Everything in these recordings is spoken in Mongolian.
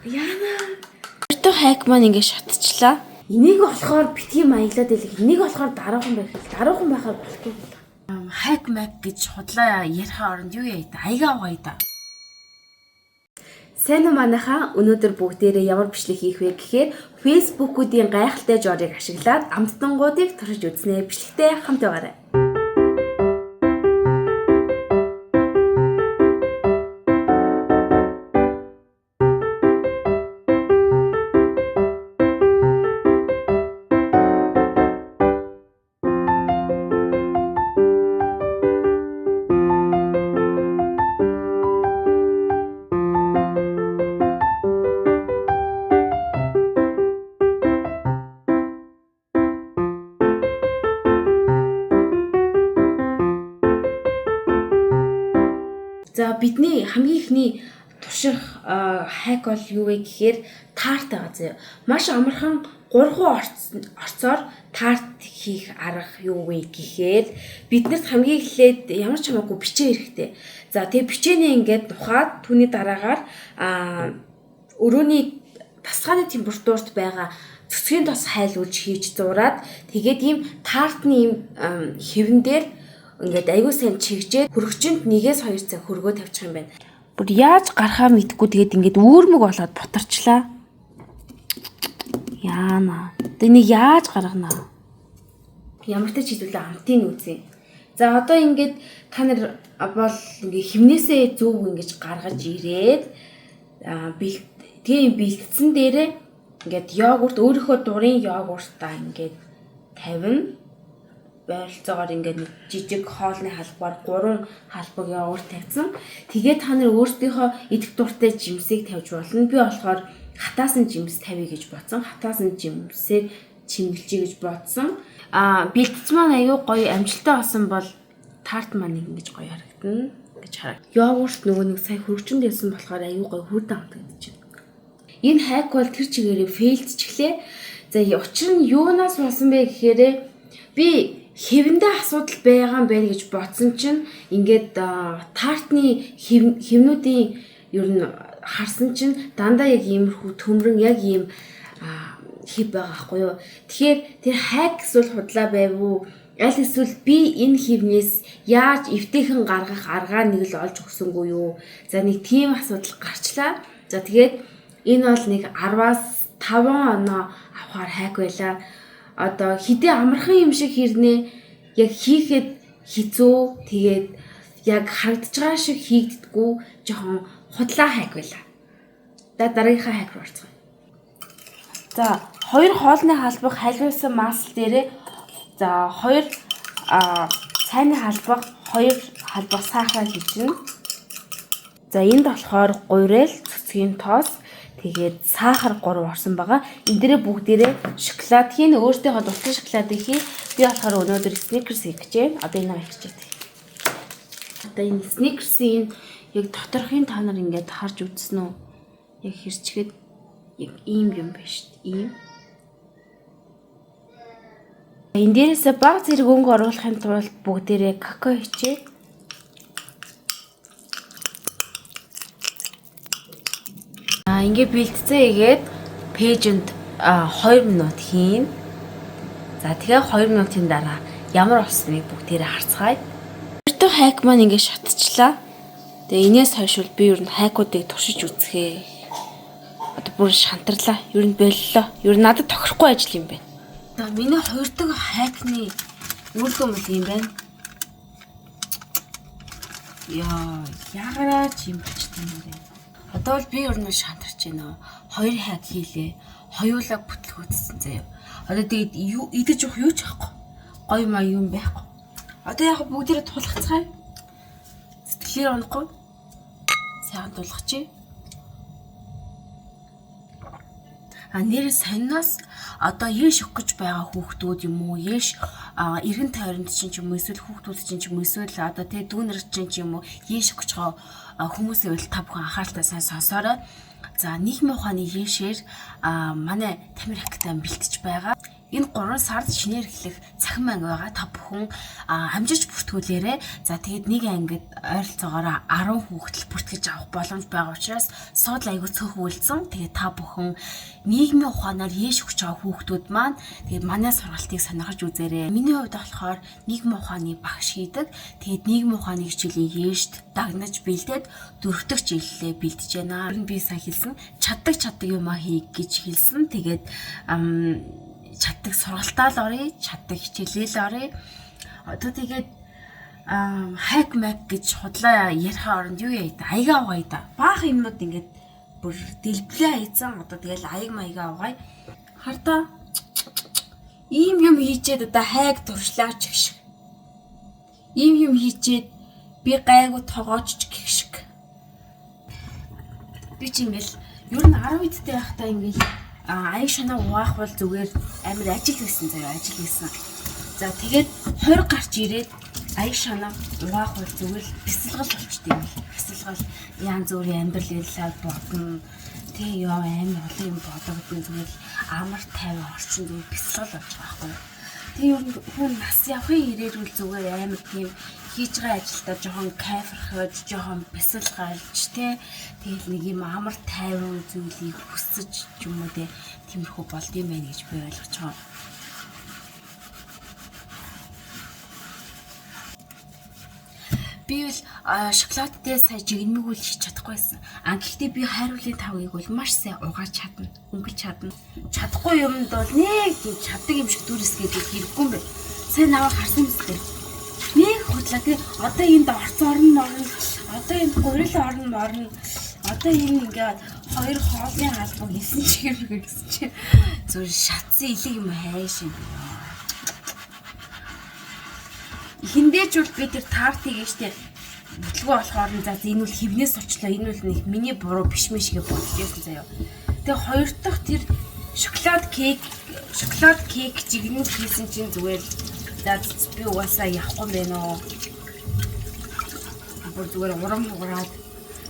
Яна. Өртөө хайк маань ингэ шатчихлаа. Энийг болохоор битгий маяглаад илэх. Энийг болохоор дараахан байх. Дараахан байхаар болохгүй. Хайк мак гэж худлаа ярихаа оронд юу яа та? Аяга угаая та. Сайн уу манайхаа, өнөөдөр бүгдээрээ ямар бичлэг хийх вэ гэхээр Facebook-үүдийн гайхалтай жорыг ашиглаад амттангуудыг туршиж үзнэ. Бичлэгтээ хамт байгаарай. За бидний хамгийн ихний турших хайк бол юу вэ гэхээр тарт байгаа заяа. Маш амархан 3 орцоор тарт хийх арга юу вэ гэхээр биднэрт хамгийн эхлээд ямар ч хамаагүй бичээ хэрэгтэй. За тэгээ бичээний ингээд тухаад түүний дараагаар өрөөний тасгааны температурт байгаа цөцгийн тос хайлуулж хийж зураад тэгээд ийм тартны ийм хэвэн дээр ингээд аягүй сайн чигжээд хөргөчөнд 1-2 цаг хөргөө тавьчих юм байна. Бүр яаж гарахаа мэдэхгүй тэгээд ингээд үүрмэг болоод бутарчлаа. Яана. Тэгээд нэг яаж гаргана? Ямар ч хэдүүлээ амтын үзье. За одоо ингээд та нар бол ингээд химнээсээ зөв ингэж гаргаж ирээд тийм бэлтсэн дээрээ ингээд йогурт өөрийнхөө дурын йогуртаа ингээд тавина. Ойролцоогоор ингээд нэг жижиг хоолны халбаар 3 халбаг йогурт тавьсан. Тэгээд та нар өөрсдийнхөө идэх дуртай жимсийг тавьж болно. Би болохоор хатаасан жимс тавья гэж бодсон. Хатаасан жимсээр чимгэлжий гэж бодсон. Бэлтгэц маань аюу гоё амжилттай болсон бол тарт маань ингэж гоё харагдана гэж хараг. Йогурт нөгөө нэг сая хөргөчөнд байсан болохоор аюу гоё хүрдэн амтагдчихэв. Энэ хайк бол тэр чигээрээ фейлдчихлээ. За учир нь юунаас болсон бэ гэхээр би хэвэндээ асуудал байгаа юм байна гэж бодсон чинь ингээд тартны хэвнүүдийн ер нь харсан чинь дандаа яг иймэрхүү төмрөн яг ийм хэв байгаа байхгүй юу. Тэгэхээр тэр хайк эсвэл худлаа байв уу? Аль эсвэл би энэ хэвнээс яаж эвтэйхэн гаргах аргаа нэг л олж өгсөнгүй юу? За нэг тийм асуудал гарчлаа. За тэгээд энэ бол нэг 10-аас 5 оноо авахар хайк байлаа. Одоо хэдий амархан юм шиг хэрнээ яг хийхэд хэцүү, тэгээд яг харагдаж байгаа шиг хийгддэггүй жоохон худлаа хайк байлаа. За дараагийнхаа хайк руу орцгоё. За 2 хоолны халбаг халиулсан масл дээрээ за 2 цайны халбаг 2 халбаг сахар хийчихнэ. За энд болохоор гурил, цөцгийн тоос, тэгээд сахар 3 орсон байгаа. Энэ дээрээ бүгдээрээ шоколад хийн, өөртөөхөө дуртай шоколадыг хий. Би болохоор өнөөдөр Snickers хийх гэж байна. Одоо энэ хийчихье. Одоо энэ Snickers-ийн яг доторхын та нар ингээд харж үзсэн үү? Яг хэрчгээд яг ийм юм байна шүү дээ. Ийм. Энэ дээрээсээ баг зэрэг өнгө оруулахын тулд бүгдээрээ какао хийчихье. Ингээ бэлтцээ игээд пэйжэнд 2 минут хийн. За тэгээ 2 минутын дараа ямар болсныг бүгдээрээ харцгаая. Өртөө хайк маань ингээ шатчихлаа. Тэгээ энээс хойш би ер нь хайкуудыг туршиж үзэхээ. Одоо бүр шантарлаа. Ер нь боллоо. Ер нь надад тохирохгүй ажил юм байна. За миний хоёр дахь хайкны үр дүн бол юм байна. Яа, ягараа ч юм болчтой юм бэ. Одоо бол би ер нь шантарч байна. 2 хайк хийлээ. Хоёулаа бүтлгүүцсэн заяа. Одоо тэгээд юу идэж явах юу ч байхгүй. Гоё маа юм байхгүй. Одоо яг бүгдээрээ тулгацгаая. Сэтгэлээр унахгүй. Сайхан тулгачих. Нэр сониноос одоо еш өгөх гэж байгаа хүүхдүүд юм уу, еш эргэн тойронд чинь ч юм уу, эсвэл хүүхдүүд чинь ч юм уу, эсвэл одоо тэ дүүнер чинь ч юм уу, еш өгөх гэж байгаа хүмүүсээ бол та бүхэн анхааралтай сайн сонсоорой. За нийгмийн ухааны ешээр манай Тамир хактай бэлтэж байгаа. Энэ 3 сард шинээр эхлэх цахим анги байгаа. Та бүхэн амжиж бүртгүүлээрэй. За тэгээд нэг ангид ойролцоогоор 10 хүүхдэл бүртгэж авах боломж байгаа учраас суудал айгүй цөөхөн үлдсэн. Тэгээд та бүхэн нийгмийн ухаанаар яэш өгч байгаа хүүхдүүд маань тэгээд манай сургалтыг сонирхож үзээрэй. Миний хувьд болохоор нийгмийн ухааны багш хийдэг. Тэгээд нийгмийн ухааны хичээлийн яэшд дагнаж бэлдээд дөрөв дэх жилээ бэлдэж байна. Ер нь би сайн хэлсэн. Чаддаг юмаа хий гэж хэлсэн. Тэгээд чаддаг сургалтаа л оръё, чаддаг хичээлээ л оръё. Одоо тэгээд хайк мак гэж худлаа ярихын оронд юу яа та аяга угаая та. Баах юмнууд ингээд бүр дэлбэлээ хайцсан. Одоо тэгэл аяг маяга угаая. Хардаа ийм юм хийчээд одоо хайг туршлаач гэх шиг. Ийм юм хийчээд би гайгүй тогооч гэх шиг. Би чи ингээл ер нь 10 үедтэй байхдаа ингээл аяг шанаа угаах бол зүгээр амар ажил хийсэн заяа ажил хийсэн. За тэгээд 20 гарч ирээд аяг шанаа угаах бол зүгээр л бясалгал болчтой юм л. Бясалгал янз бүрийн амьдрал ярьлаа бодно. Тэг ёо амар олон юм бодогдсон зүгээр л амар тайван орчин зүгээр бясалгал болж байгаа байхгүй юу. Тэг ер нь хүн нас явахын ирээрүүл зүгээр амар тийм хийж байгаа ажилдаа жоохон кайфархаж, жоохон бясалгалж тэ тэгэл нэг юм амар тайван зүйлийг хүсэж ч юм уу тэ тиймэрхүү болд юм байна гэж би ойлгож байгаа. Би бол шоколадтай сая жигнэмэг үл хийж чадахгүй байсан. А гэхдээ би хайруулын тавгийг бол маш сайн угааж чадна, өнгөлж чадна. Чадахгүй юмд бол нэг тийм чаддаг юм шиг дүрсгээд хэрэггүй юм байна. Сайн наваа харсан юм зү. Нэг худлаа тий одоо энд орц орно орно одоо энд гурил орно орно одоо энэ ингээд хоёр хоолны халбаг хийсэн чигээр гэсэн чи зүгээр шатсан илэг юм хайш юм. Эхэндээ ч бол би тэр тартыг штэ бүтлгүү болохоор нь за энэ бол хивнээс очлоо энэ бол нэг миний буруу биш мэн шиг бодож байсан заяа. Тэгээ хоёр дахь тэр шоколад кейк жигнэл хийсэн чинь зүгээр за би угаасаа явахгүй юм байна уу. Бүр зүгээр урам хугараад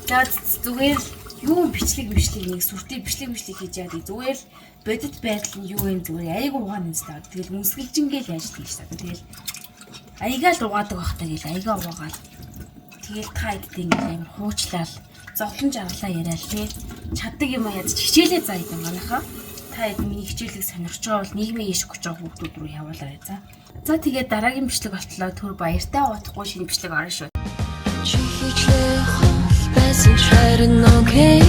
за зүгээр л юу бичлэг нэг сүртэй бичлэг хийж яадаг зүгээр л бодит байдал нь юу юм зүгээр аяг угаан юм л тэгэл үнсгэлжингээл яаж тийш та тэгэл аягаа л угаадаг байх та гэл аягаа угаагаал тэгэл та хэдтэй ингээл амар хуучлаал зовлон жаргалаа яриад тий чаддаг юм а ядч хичээлээ заа гэдэг манайхаа та хэд миний хичээлийг сонирхож байгаа бол нийгмийн иш өгч байгаа хүүхдүүд рүү явуулаарай за. За тэгээд дараагийн бичлэг болтлоо түр баяртай удахгүй шинэ бичлэг орно шүү. Чи хийчлээ хол байсан ч харин окей.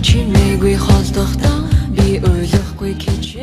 Чимээгүй холдохдоо би ойлгохгүй гэж.